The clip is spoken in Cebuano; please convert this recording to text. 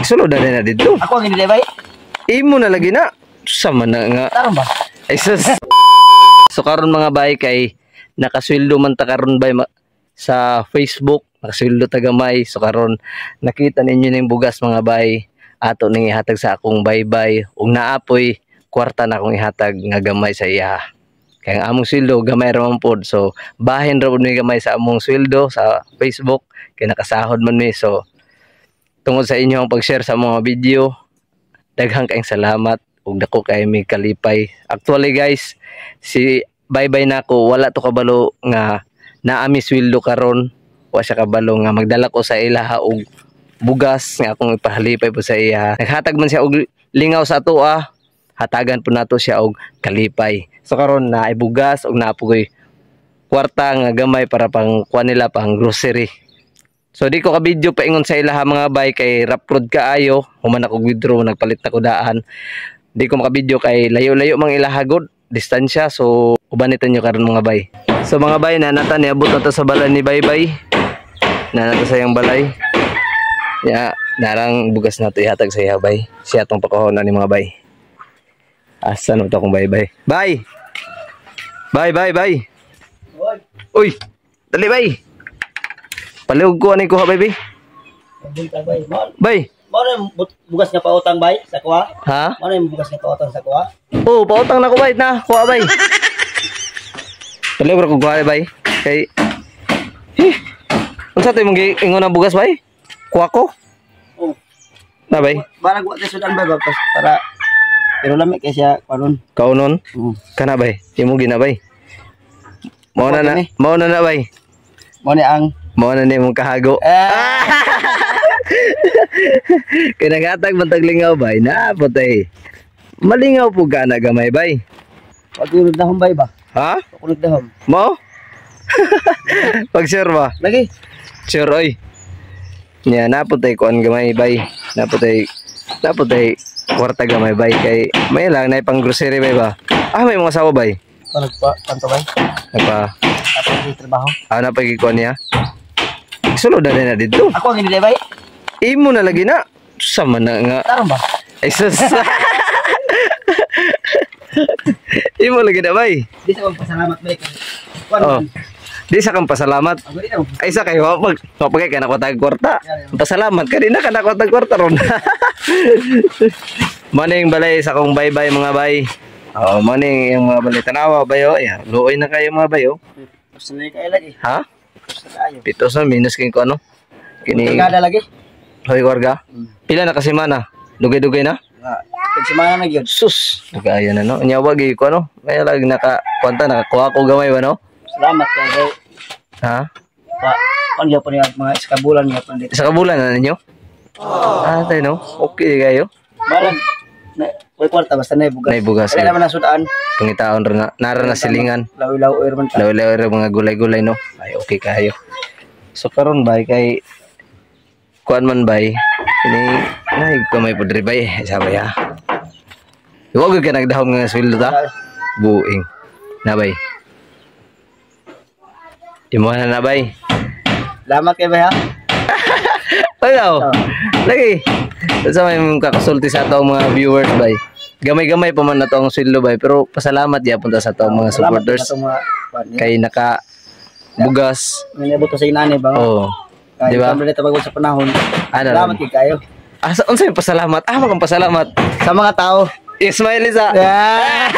Sulod na na didto. Ako ang ginilay, bay. Imo na lagi na. Sama na nga. Tarong ba? Ay sus. So karon mga bay kay nakasweldo man ta karon bay sa Facebook, nakasweldo ta gamay. So karon nakita ninyo ning bugas, mga bay, ato ning ihatag sa akong baybay ug naapoy kwarta na akong ihatag nga gamay sa iya. Kay ang among sweldo gamay ra man pod. So bahin ra pod mi gamay sa among sweldo sa Facebook kay nakasahod man mi. So tungod sa inyo ang pag-share sa mga video, daghang kaayong salamat ug dako kay mi kalipay. Actually guys, si baybay nako wala to kabalo nga naami sweldo karon. Wa siya kabalo nga magdala ko sa ilaha og bugas nga akong ipahalipay po sa iya. Naghatag man siya og lingaw sa atoa, hatagan po nato siya og kalipay. So karon na ay bugas ug naa poy kwarta nga gamay para pang kuan nila, pang grocery. So di ko ka video paingon sa ilaha, mga bay, kay rough road kaayo, human ako withdraw, nagpalit na ko daan. Di ko maka-video kay layo-layo mang ilaha gud distansya, so ubanitan nyo karon, mga bay. So mga bay, nanata niabot na to sa balay ni Baybay. Nanata sa iyang balay. Ya, narang bugas na to ihatag sa iya, bay. Siya tong pakuhaon ni, mga bay. Asa na to akong baybay? Bay. Bay, bay, bay. Uy, dali bay. Palihog ko ani kuha, bay, bay. Buntag, bay. Mo Bay. Mo na yung bugas nga pautang, bay, sa kuha. Ha? Mo na yung bugas nga pautang sa kuha. Oh, pautang na ko, bay, na. Kuha, bay. Palihog ra ko kuha, bay. Kay eh. Unsa to imong ingon ang bugas, bay? Kuha ko? Oh, Na, bay. barag wa tay sudan, bay ba para pero lami kay siya karon. Kaunon? Oo. Kana, bay. Imo gina, bay. Mao na na. Kuha kini. Mao na na, bay. Mo ni ang Mao na ni imong kahago. Eh. Kay naghatag man tag lingaw, bay, na patay. Malingaw po ka na gamay, bay. Wag kulog dahom, bay ba? Ha? Kulog dahom. Mo? Pag sure ba? Lagi. Sure oy. Nya naputay kuan gamay, bay. Naputay naputay kwarta gamay, bay, kay may lang na pang grocery, bay ba. Ah, may mga asawa, bay. Palag pa kanto, bay. Nagpa Ato di trabaho. Ah, napay kuan niya. Sulod na na didto. Ako ang ginilay, bay. Imo na lagi na. Sama na nga. Tarong ba? Ay sus. Imo lagi na, bay. Di sa pasalamat, bay. Kuan. Oh. Di sa kang pasalamat. Ako di na. Ay sa kayo pag pag kay kana tag kwarta. Pasalamat ka din na kana tag kwarta ron. Maning balay sa akong baybay, mga bay. Oh, maning yung mga balay, tanawa bayo. Ya, luoy na kayo, mga bayo. Gusto na kayo lagi. Ha? Gusto kayo. Pitos na minus kini ko ano. Kini Kargada lagi. Hoy kwarga. Pila na ka semana? Dugay-dugay na? Nga, pag semana na gyud. Sus, nagaayo na no. Nya wag ko ano. May lag naka kwanta nakakuha ko gamay ba no? Salamat kay Ha? Pa, kuan gyud po niya mga isa ka bulan gyud dito. Isa ka bulan na ninyo? Ah, tayo no. Okay kayo. Balag na way kwarta basta na bugas. Nay bugas. Kaya naman nasudan. Pangitaon ra na nara na silingan. Lawi-lawi man ta. Lawi-lawi ra mga gulay-gulay no. Ay okay kayo. So karon bay kay kuan man bay kini nay kamay pud ri bay sabay ha. Wa gyud ka nagdahom nga sweldo ta. Buing. Na bay. Imo na na bay. Salamat kay bay ha. Ayaw. Lagi. Sa may mga kakasulti sa atong mga viewers bay. Gamay-gamay pa man na to ang sweldo bay, pero pasalamat gyapon ta sa atong mga Salamat supporters sa atong mga kuan. Kay naka bugas. Niabot sa inani ba? Oh. Kay di ba? Di ba? Sa panahon. Ano Salamat lang? kay kayo. Ah, sa unsa yung pasalamat? Ah, makang pasalamat. Sa mga tao. Ismail Isa. Yeah.